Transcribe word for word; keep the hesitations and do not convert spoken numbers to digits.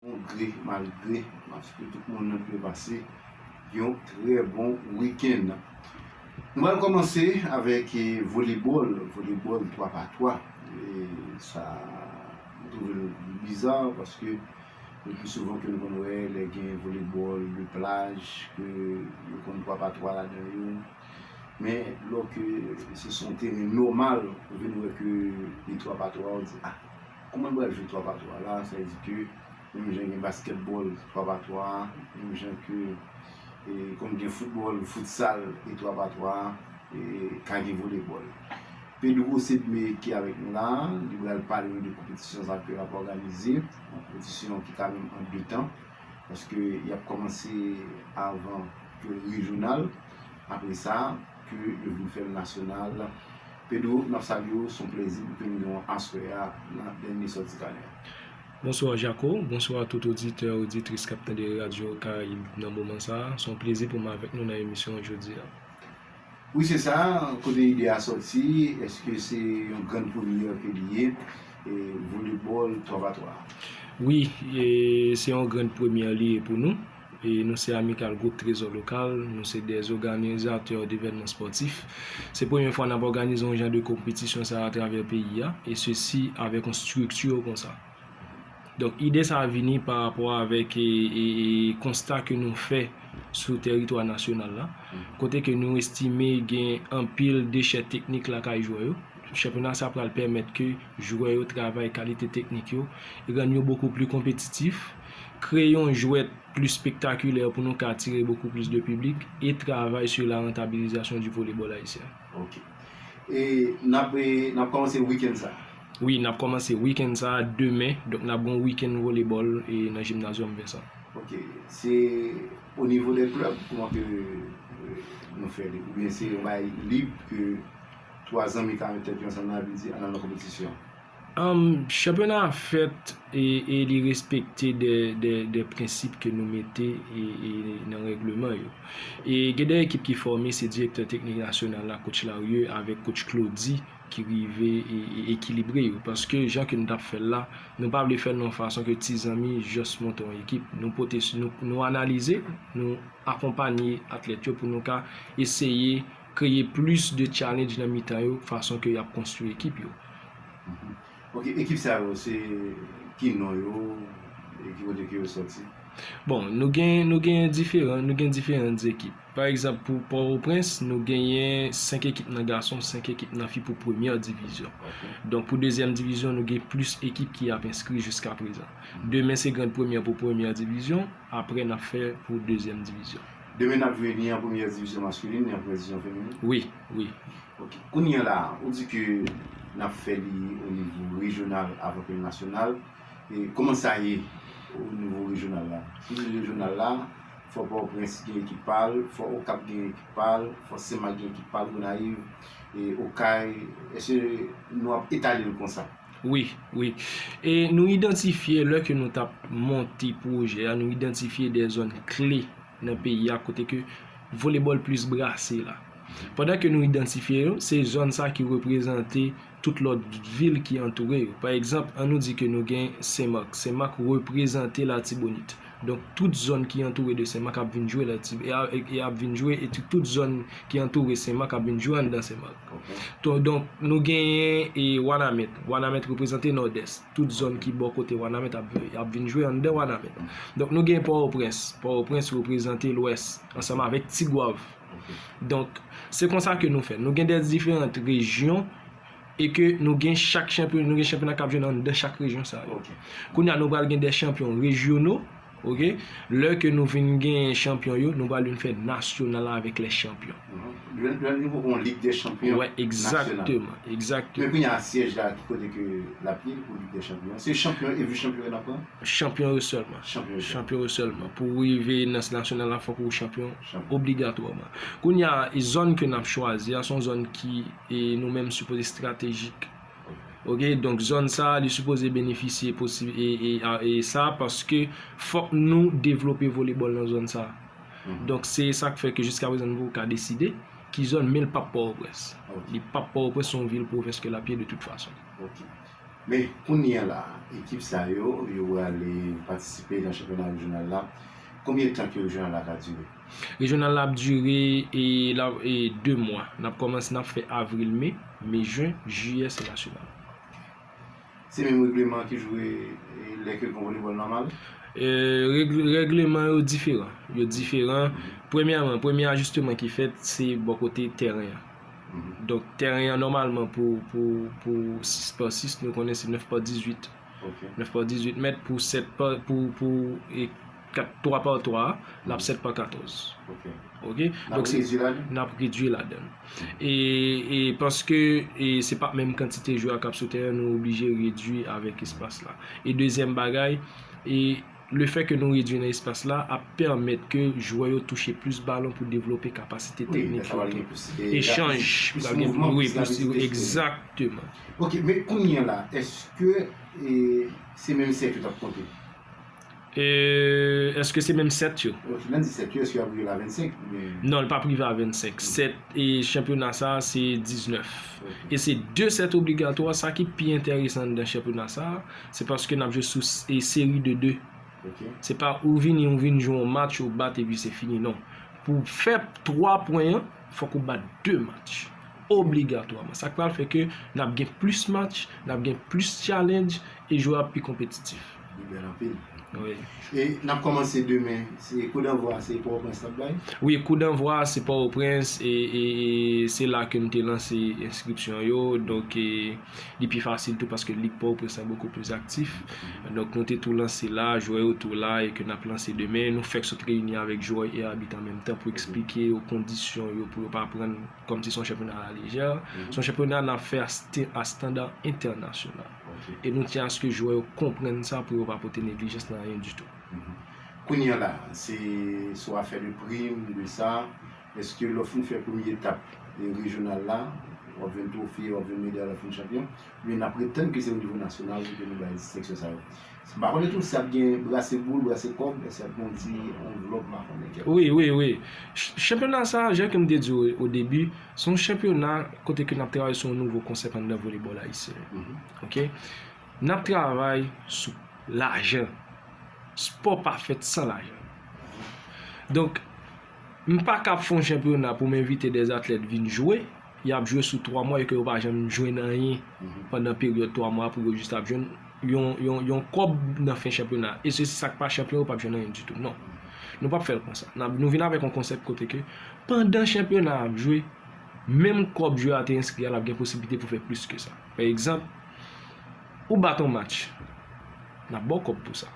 Bon gre, malgre, paske tout moun nan dwe pase yon trè bon wikenn. Nou pral kòmanse avèk, eh, volebòl, volebòl twa pa twa. E sa, m twouve l biza paske le pli souvan ke nou konn wè lè gen volebòl de plaj, ke yo konn twa pa twa ladan yo. Men lòske se sou yon teren nòmal, ou vin wè ke li twa pa twa, ou di, ah, kòman l pral jwe twa pa twa la? Sa vle di ke menm jan gen baskètbòl twa pa twa, menm jan ke, e, konn gen foutbòl, foutsal e twa pa twa, e, ka gen volebòl. Pedro Sedme ki avèk nou la, li pral pale nou de konpetisyon sa ke l ap òganize, yon konpetisyon ki ka menm an de tan, paske y ap kòmanse avan ke rejyonal, apre sa, ke yo vin fè l nasyonal. Pedro, n ap salye w, se yon plezi pou ke nou gen w aswè a nan dènye sòti kanè a. Bonswa Jaco, bonswa tout oditè, oditris k ap tande Radyo Karayib nan moman sa a. Se yon plezi pou m avèk nou nan emisyon an jodi a. Wi, se sa, kote ide a sòti, èske se yon grann premyè ke li ye, e, volebòl twa pa twa? Wi, e, se yon grann premyè li ye pou nou. E nou se Amikal Gwoup Trezò Lokal, nou se dè òganizatè devènman spòtif. Se premye fwa n ap òganize yon jan de konpetisyon sa a atravè peyi a, e sesi avèk yon estrikti konsa. Donk, ide sa a vini pa rapò avèk, e, e, e, konsta ke nou fè sou tèritwa nasyonal la, kote ke nou estime gen anpil dechè teknik lakay jwè yo. Chanpyona sa a pral pèmèt ke jwè yo travay kalite teknik yo, rann yo bokou pli konpetitif, kreye yon jwèt pli spektakilè pou nou ka atire bokou plis de piblik e travay sur la rentabilisation du volleyball haïtien. Ok. E n ap, e, n ap kòmanse wikenn sa a? Wi, n ap kòmanse wikenn sa a demen. Donk, n ap gen yon wikenn volebòl, e, nan Gymnasium Vincent. Ok. Se o nivo dè klèb, kòman ke, e, nou fè li? Oubyen se yon bagay lib ke twa zanmi ka met tèt yo ansanm, n a vle di, ann al nan konpetisyon? Am, chanpyona a fèt e, e li respekte de, de, de prensip ke nou mete e, e nan règleman yo. E gen de ekip ki fòme, se direktè teknik nasyonal la, coach Larieux, avèk coach Claudy, ki rive e, e ekilibre yo. Paske jan ke nou t ap fè l la, nou pa vle fè l nan yon fason ke ti zanmi just monte yon ekip. Nou pote, nou, nou analize, nou akonpanye atlèt yo pou nou ka eseye kreye plis de challenge nan mitan yo, fason ke y ap konstwi ekip yo. Mhm. Ok, ekip sa yo, se ki non yo, e ki kote ke yo sòti? Bon, nou gen, nou gen diferan, nou gen diferan ekip. Pa egzanp, pou Pòtoprens, nou genyen senk ekip nan gason, senk ekip nan fi pou premyè divizyon. Ok. Donk, pou dezyèm divizyon, nou gen plis ekip ki ap enskri jiska prezan. Mhm. Demen, se grann premyè pou premyè divizyon, apre n ap fè pou dezyèm divizyon. Demen, n ap jwe ni an premyè divizyon maskilin, ni an premyè divizyon feminen? Wi, wi. Ok. Kounye a la, ou di ke n ap fè li o nivo rejyonal avan ke nasyonal. E kòman sa ye o nivo rejyonal la? Si se rejyonal la, fò Pòtoprens gen ekip pa l, fò Okap gen ekip pa l, fò Senmak gen ekip pa l, Gonayiv, e Okay, èske nou ap etale l konsa? Wi, wi. E nou idantifye, lè ke nou t ap monte pwojè a, nou idantifye de zòn kle nan peyi a kote ke volebòl plis brase la. Pandan ke nou idantifye yo, se zòn sa ki reprezante tout lòt vil ki antoure yo. Pa egzanp, ann nou di ke nou gen Senmak. Senmak reprezante Latibonit. Donk, tout zòn ki antoure de Senmak ap vin jwe Lati-, e a-, e, e ap vin jwe, e tout, tout zòn ki antoure Senmak ap vin jwe anndan Senmak. Ok. To-, donk, nou genyen, e, Wanament. Wanament reprezante Nòdès. Tout zòn ki bò kote Wanament ap, ap vin jwe anndan Wanament. Donk, nou gen Pòtoprens. Pòtoprens reprezante Lwès, ansanm avèk Tigwav. Ok. Donk, se konsa ke nou fè. Nou gen de diferan rejyon e ke nou gen chak chanpyon, nou gen chanpyona k ap jwe anndan chak rejyon sa yo. Ok. Kounye a, nou pral gen de chanpyon rejyono, ok? Lè ke nou fin gen chanpyon yo, nou pral vin fè nasyonal la avèk lè chanpyon. Mhm. Lè, lè nou poko yon Lig dè Chanpyon nasyonal. Wè, egzakteman, egzakteman. Men kounye a, syèj la, ki kote ke l ap ye pou Lig dè Chanpyon? Se chanpyon e vis chanpyon yo n ap pran? Chanpyon yo sèlman. Chanpyon yo sèlman. Chanpyon yo sèlman. Pou w rive nan nasyonal la, fòk ou chanpyon obligatwaman. Kounye a, e zòn ke n ap chwazi a, se yon zòn ki, e, nou menm sipoze estratejik. Ok, donk zòn sa a, li sipoze benefisye posi-, e, e, a, e sa, paske fòk nou devlope volebòl nan zòn sa a. Mhm. Donk se sa k fè ke jiska prezan nou poko ka deside ki zòn, men l p ap Pòtoprens. Ok. Li p ap Pòtoprens, se yon vil pwovens ke l ap ye de tout fason. Ok. Men kounye a la, ekip sa yo, yo prale patisipe nan chanpyona rejyonal la. Konbyen tan ke rejyonal la ka dire? Rejyonal la ap dire e, la, e de mwa. N ap kòmanse, n ap fè avril, me, me, jen, jiyè, se nasyonal. Se menm regleman ki jwe e, lè ke gon volebòl nòmal? E, reg-, regleman yo diferan. Yo diferan. Premyèman, premye ajisteman ki fèt, se bò kote tèren an. Donk, tèren an nòmalman pou, pou, pou sis pa sis, nou konnen se nèf pa dizuit. Ok. Nèf pa dizuit mèt pou sèt pa, pou, pou e, kat, twa pa twa, l ap sèt pa katòz. Ok. Ok? N ap Donk, se, redui ladan? N ap redui ladan. E, e paske e, se pa menm kantite jwè k ap sou tèren, nou oblije redui avèk espas la. E dezyèm bagay, e lefètke nou redui nan espas la ap pèmèt ke jwè yo touche plis balon pou devlope kapasite Wi, teknik yo. Pral gen plis, e, echanj, plis, plis pral gen mouvman, wi, plis plis, rapidite. Egzakteman. Ok, men kounye a la, èske e, se menm sèt yo t ap konte? E, èske se menm sèt yo? Ok, lè n di sèt yo, èske y ap rive la vennsenk? Oubyen Non, l p ap rive a vennsenk. Sèt, e chanpyona sa a, se diznèf. Ok. E se de sèt obligatwa, sa ki pi enteresan anndan chanpyona sa a, se paske n ap jwe sou s-, e seri de de. Ok. Se pa ou vini, ou vin jwe yon match, ou bat epi se fini, non. Pou w fè twa pwen an, fòk ou bat de match. Obligatwaman. Sa k pral fè ke n ap gen plis match, n ap gen plis challenge, e jwè ap pi konpetitif. Li bèl anpil. Wi. E n ap kòmanse demen. Se kou danvwa, se Pòtoprens n ap bay? Wi, kou danvwa, se Pòtoprens, e, e, e se la ke nou te lanse enskripsyon yo. Donk, e, li pi fasil tou paske Lig Pòtoprens lan bokou plis aktif. Donk, nou te tou lanse la, jwè yo tou la, e ke n ap lanse demen. Nou fèk sot reyini avèk jwè e abit an menm tan pou eksplike yo kondisyon yo, pou yo pa pran kòmsi se yon chanpyona alalejè. Se yon chanpyona n ap fè a st-, a standa entènasyonal. Ok. E nou tyen aske jwè yo konprann sa pou yo pa pote neglijans nan anyen ditou. Kounye a la, se sou afè de prim, de sa, èske lè w fin fè premye etap, e, rejyonal la, w ap jwenn twofe, w ap jwenn meday lè w fin chanpyon, oubyen n ap ret tann ke se o nivo nasyonal ke nou bay seksyon sa yo? M pa konnen tou si ap gen brase boul, brase kòb, èske ap gen yon ti anvlòp, m pa konnen kèk. Wi, wi, wi. Ch-, chanpyona sa, jan ke m te di w o debi, se yon chanpyona kote ke n ap travay sou yon nouvo konsèp anndan volebòl ayisyen. Ok? N ap travay sou lajan. Spò pa fèt san lajan. Donk, m pa ka ap fè yon chanpyona pou m envite dè atlèt vin jwe, y ap jwe sou twa mwa e ke yo pa janm jwenn anyen pandan peryòd twa mwa pou yo jis ap jwenn yon, yon, yon kòb nan fen chanpyona. E se sa k pa chanpyon, yo p ap jwenn anyen ditou. Non. Nou p ap fè l konsa. N ap, nou vin avèk yon konsèp kote ke pandan chanpyona ap jwe, menm kòb jwè a te enskri a, l ap gen posiblite pou fè plis ke sa. Pa egzanp, ou bat yon match, n ap ba w kòb pou sa.